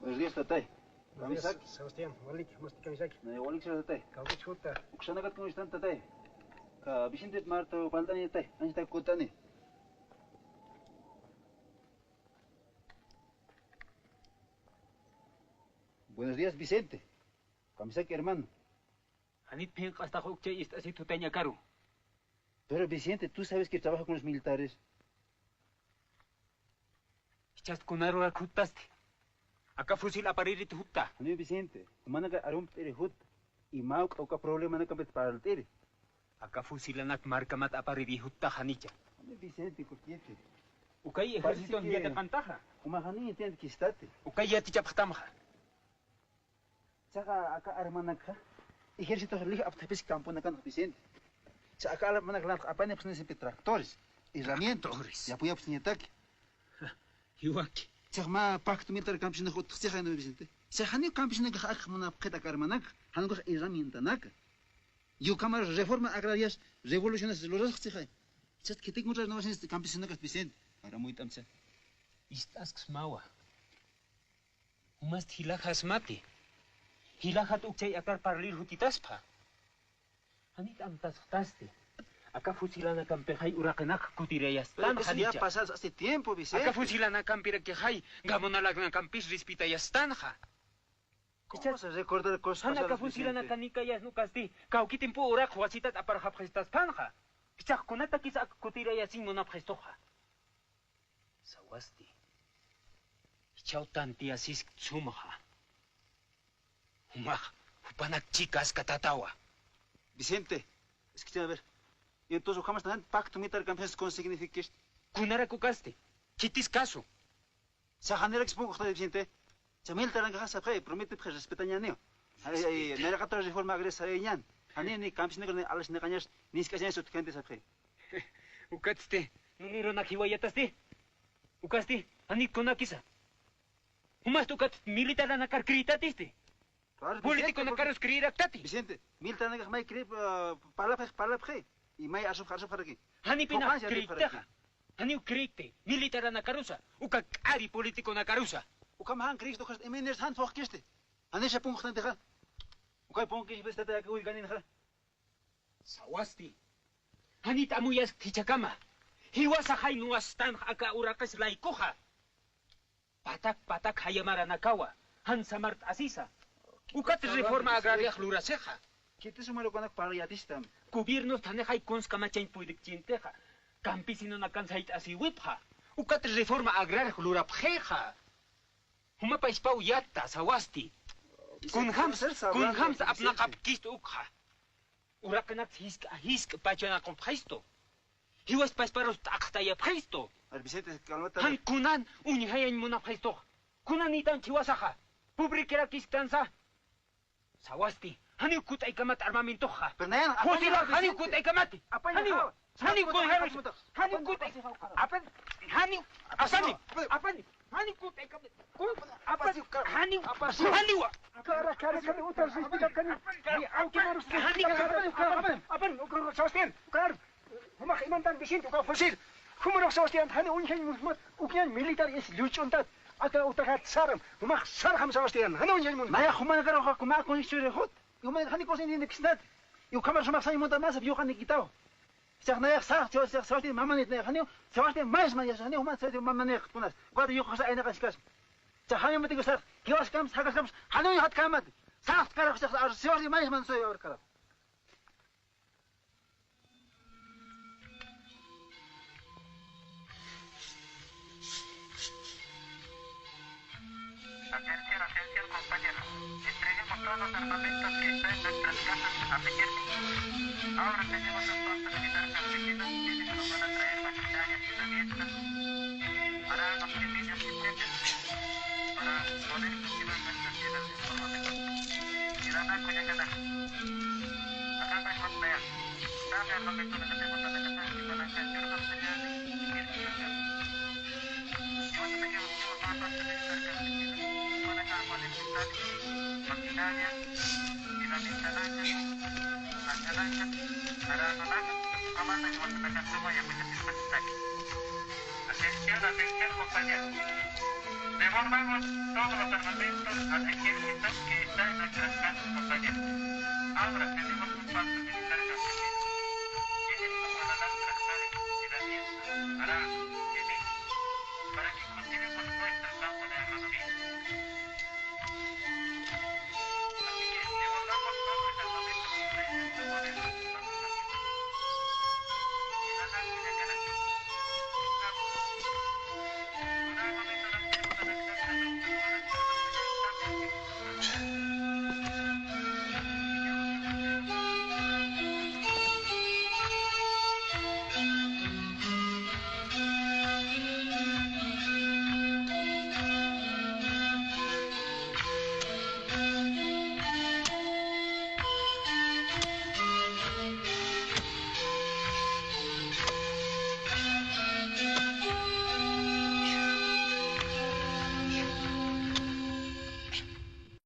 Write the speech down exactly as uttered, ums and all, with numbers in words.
Buenos días, tatay. Buenos días, kamisaki. Sebastián, walik, masti kamisaki. Nay, walik, tatay. Kawkich juta. Uksanakat, ¿cómo están, tatay? Ka Vicente Marto, paltani, tatay. Anchita kutani. Buenos días, Vicente. Kamisaki, hermano. Janit phinq'astax ukchay ist'asit jutañ akaru. Pero Vicente, tú sabes que trabaja con los militares. Jichhast kunarurak juttasti. Aka fusil aparirit jutta. Janiw Vicente, jumanaka arumpt'iri jutta. Y mä juk'a uka problemanakampit parlt'iri. Aka fusilanak markamat apariri jutta janicha. Janiw Vicente, ¿por qué te? Ukay ejército yatiqantaxa. Juma janiw entiende que estati. Ukay yatichapxtamxa. Saxa aka armanakxa, ejército lij aptapis camponakan Vicente. Sa aka armanak lanx apanipxsni simpi tractores, herramientas, tractores. Yapuyapxsniñataki. Ja, jiwaki. Sax mä pacto militar campesinonak utjxsixay, ¿no, Vicente? Sax janiw campesinonak ak munapxit aka armanak, jan ukax herramientanaka. Y ukhamar reforma agrarias, revoluciones lurasxsixay. Sax khitik muchas no campesinonak Vicente. Para muy tamsa. Ist'asksmawa. Jumast jilaxasmati. Jilaxat ukchay akar parlir jutitaspa. Janit amtasxtasti. Aka fusilanakampixay uraqinak kutirayastan. Pero eso ya janicha. Pasado hace tiempo, Vicente. Aka fusilanakampirakiqay gamonalaknakampis respetayastanxa. ¿Cómo vas a recordar cosas pasadas, Vicente? Jan aka fusilanakanïkayasnukasti, kawkitimpu uraq wasitat aparxapxistaspanxa. Jichhax kunatakis ak kutirayasiñ munapxistuxa. Sawasti. Jichhaw tantiyasisk sumxa. Jumax, jupanak chika askatatawa. Vicente, escúchame a ver. Y entonces, ¿ukhamas tan pacto militar campesino con significa esto? Kunarak ukasti. Khitis caso. Sa janirakis punkuxta, Vicente. Sa militarankaxa sapxi, prometepxi respetañäniw. Ay, ay, nayraqata reforma agraria sarayañän. Jani ni campesinokan ni alasnaqañas, ni isk'achañas utjkänti sapxi. Ukatsti, nunirunak jiwayatasti. Ukasti, jani kunakisa. Jumasti ukat militaranakar creytatisti. Claro, Vicente, politiconakarus porque creeraktati. Vicente, militaranakax may crey, ah, parlapxi, parlapxi. Y may arsupx, arsupxaraki. Janipinaq creytixa. Janiw creyti, militaranakarusa. Uka k'ari politiconakarusa. Ukham jan creyxtuxa, M N R jan phuqkisti. Janisha punkuxtantixa. Ukay punkish bistata aka willkaninxa. Sawasti. Janit amuyaskti jichhakama. Jiwasaxay nuwastanx aka uraqis laykuxa. Patak patak jayamaranakawa. Jan samart'asisa. Ukat reforma agrariax lurasixa. Khitis umarukanak parlayätistam. Gobiernos thanixay kuns kamachañ puydikchintixa. Campesinonakan sayt'asiwipxa. Ukat reforma agrariax lurapxixa. Juma pachpaw yatta, sawasti. Kunjams, kunjams apnaqapkistu ukxa. Uraqinak jisk'a, jisk'a pachanakupxistu. Jiwas pachparus t'aqtayapxistu. A ver, Vicente, cálmate. Jan kunan uñjayañ munapxistux. Kunan nitan jiwasaxa. Pobrikirakisktansa. Sawasti. Janiw kut'aykamat armamentoxa. Pero nayan, fusilax, apaña, janiw Vicente. Kut'aykamati. Apaña, janiw, janiw, janiw kut'aykamati. Janiw kut'aykamati. Apaña, janiw, apani, apani, janiw kut'aykamati. Kun, apani, janiw, janiw. Kara, kara, kara, utar, utar, kara. Ni, aunque no, janiw, apaña, apaña, apaña, uka, Sebastián, uka. Jumax imantan Vicente, uka fusil. Jumarux Sebastián, jani uñjañ munmat, ukian militar es lluch'untat. Aka utakat saram, jumax sarxam Sebastián, jani uñjañ munmat. Naya jumanakar uka kuma kunsi churixut. Jumanak jani kusin ni kisnat. Ukhamar sumax sañ muntat mas, yuqanikitaw. Sax nayax sax, sax, sax, Sebastián mamanit nayax, jani, Sebastián mas, mas, jani, juman, Sebastián mamanit tunas. Cuatro yuqasa aynaqasikas. Sax jani matiku sax, kiwaskam, sakaskam, jani uñjat kamat. Sax, carajo, sax, Sebastián mas, man soy ahora, carajo. Atención, atención, compañeros. Entreguemos todos los armamentos que está en nuestras casas a pedir. Ahora tenemos un puesto militar campesino que nos van a traer maquinaria y herramientas para los pequeños jinetes, para poder cultivar nuestras tierras. Atención, atención, compañeros. Formamos todos los armamentos al ejército que está en nuestras casas, compañeros. Ahora tenemos un pacto militar campesino. Tienen un manual para la alianza, para que continúen con